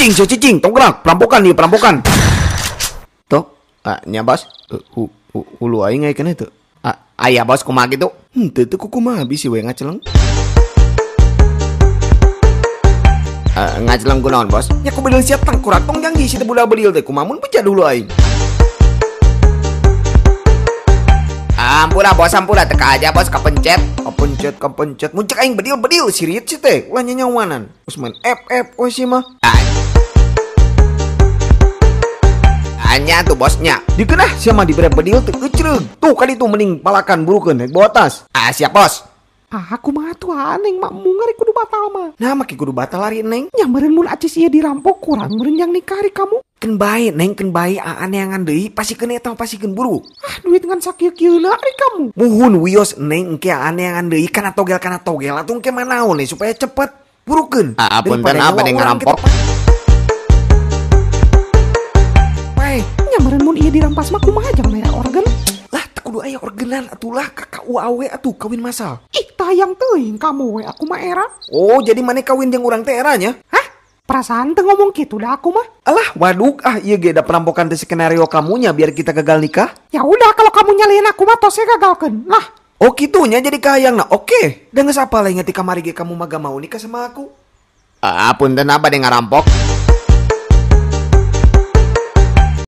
Cicing sia cicing, tong gerak, perampokan ieu perampokan. Tuh, nya bos, hulu aing aya keneh teu? Aya bos kumaha kitu? Henteu teu kumaha bisi we ngaceleng. Ngaceleng kunaon bos? Nya ku bedil sia tangkurak tong janggi si teh budak bedil teh kumaha mun pecah dulu aing. Ampura bos, ampura teka aja bos kapencet. Kapencet, kapencet. Mun cek aing bedil-bedil sirit si teh, ulah nyanyawanan. Geus main FF we si mah. Anya tuh bosnya. Dikenah sia mah dibere bedil teu eucreug. Tuh kali tuh mending palakan burukeun rek bawa tas. Siap bos. Aku mah atuh neng mak mungar kudu batal mah. Nah make kudu batal ari neng. Nya meureun mun acis ieu dirampok kurang meureun jang nikah ari kamu. Keun bae neng keun bae aan neangan deui pasikeun eta mah pasikeun buru. Duit ngan sakieu-kieu ari kamu. Muhun wios neng engke aan neangan deui kana togel atuh engke manaon nih supaya cepet burukeun. Punten apa neng ngarampok. Pae. Nya meureun mun ieu dirampas mah kumaha jang bayar organ? Lah teu kudu aya organan atulah KKUAW atuh kawin masal. Ih tayang teuing kamu we aku mah era. Oh jadi maneh kawin jeung urang teh era nya? Hah? Perasaan teu ngomong kitu dah aku mah. Alah waduk ieu ge da perampokan teh skenario kamunya biar kita gagal nikah. Ya udah kalau kamu nyaliin aku mah tosnya gagalkeun. Lah. Oh kitunya jadi kahayangna. Oke. Da geus apa lah ingat di kamari ge kamu mah gak mau nikah sama aku. Punten apa deh ngarampok?